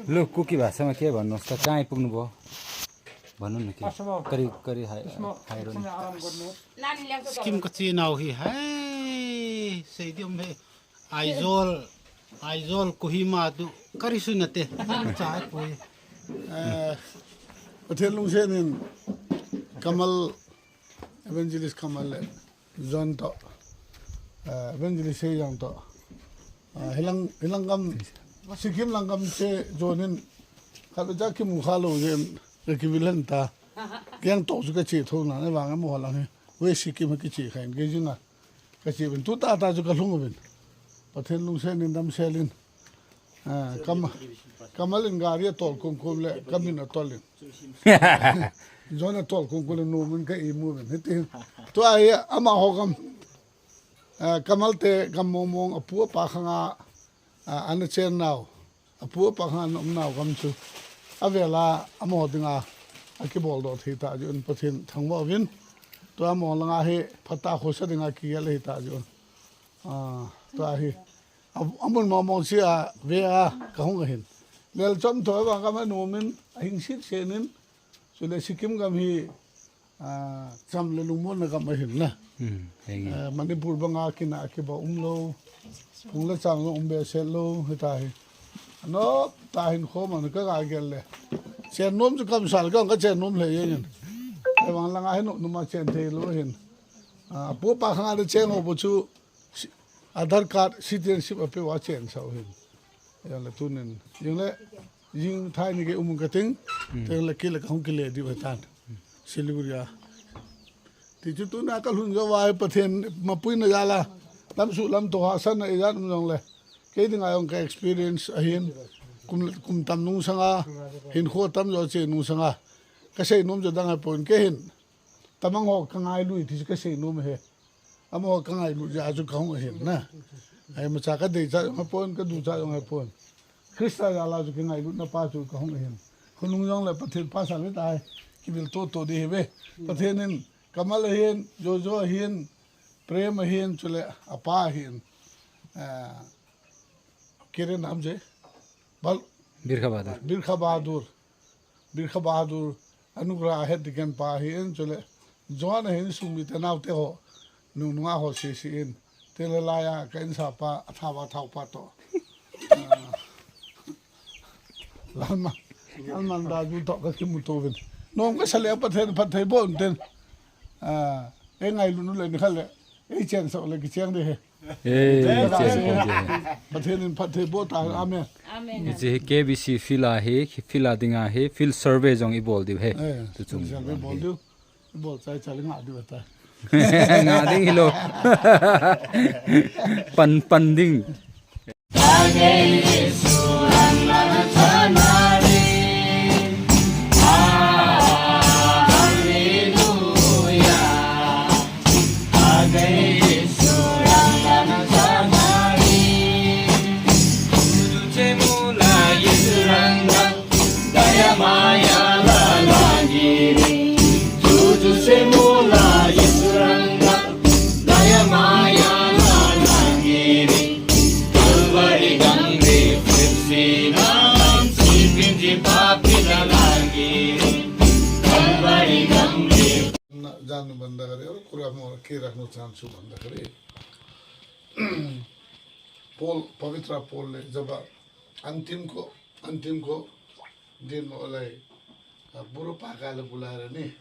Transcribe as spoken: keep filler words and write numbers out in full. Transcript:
Lo kuki ba sama ke ba no sta kai pung no bo. Ba no ke. Kari kari hai hai ron. Scheme ka chi nau hi hai. Sei diom he. Aizawl, Aizawl Kohima tu kari su na te. Cha pui. Eh, Pathen lungsen in Kamal, Evangelist Kamal le John to, eh, Evangelist Seijang to. Eh, hilang, hilang gam, Sikkim lang gam che John in khat ja kimu kha lo jen, ka kivilen ta. Keng to chu ka che tho na, ne vang mo lang he. We Sikkim ki che khain ke jinga. Ka che uvin, tu tata chu ka lhung uvin. Pathen lungsen in damsel in. Ah, kam, Kamal in gari a tol kum kum le, kamin a tol in. John a tol kum kum le, nu min ka imu uvin. Hiti, tua hi, amaho gam. Ah, Kamal te gam mong mong, apu apa khanga, ah, ana chen nau. Apu apa khan um nau gam chu. Avela amaho dinga akibol doh thei ta jeh un Pathen thangvah uvin. Tua amaho langa hi phatah a khosa dinga kigel ahi ta jeh un. Ah, tua hi. A, amun mong mong sia ve a ka hung ahin. Lel chom tho va ka ma nu min ahing sit se nin. Chule Sikkim gam hi, ah, cham le lungmonna gam ahin na. Hmm, henge. Ah, Manipur banga kina kiba um lo. Phung le chang lo um be se lo, hita hi. Ano, ta hin khom an ka ga gel le. Chen nom chu kam sal ka, ka chen nom le yen. Ai wang langa hin nom a chen thei lo hin. Ah, pu pa khang a le chen ho bo chu, si-, Aadhaar card, citizenship a pe wa chen sau hin. Yang le tunin. Yang le, jing thai ni ke um ka ting. Hmm. Teng le ki le ka hung ki le di ba tan. Siliguri a. Ti chu tuna ka lhun jo vai Pathen mapui na jal a. Lam su lam to ha san na e jan um jong le. Kei dinga jong ka experience ahin. Kum, kum tam nung sanga. Hin kho tam jo che nung sanga. Ka sei nom jo dang a pon ke hin. Tamang ho ka ngai lui ti chu ka sei nom he. Amaho ka ngailut jeh a chu ka hung ahin na. Ai, macha ka dei cha jong apon, ka du cha jong apon. Krista jal a chu ka ngailut na pa chu ka hung ahin. Khonung jong le Pathen pa sa le tai. Kivil to to di hi ve. Pathen in Kamal ahin, Jojo ahin, Prem ahin, chule apa ahin. Ah, Kiren nam je. Bal-, Birkha Bahadur. Birkha Bahadur. Birkha Bahadur, Anugrah het diken pa hi en chule. John hin sumi te nau te ho. Nung nunga ho si si in. Te le la ya ka in sa pa, a tha ba thau pa to. Ah. Lalma, Lalman da ju to ka kimu to vin. Nom ka sa le Pathen, Pathen bon ten. Ah, e ngailut nu le ni kha le. E chen so le ki chen de he. Eh, chen, chen, chen. Pathen in phatthei boh ta, amen. Amen. Hiche hi K B C field a hi, field a dinga hi, field survey jong i bol diu he. Eh, tu chung survey bol diu. I bol chai chai le nga diu ta. Nga ding hilo. Pan, pan ding. Na, janu banda kare, aur kura mo kira no chansu banda kare. Paul, Pavitra Paul le jaba antim ko, antim ko din mo lai, ah, buru pa ka le bula re ni.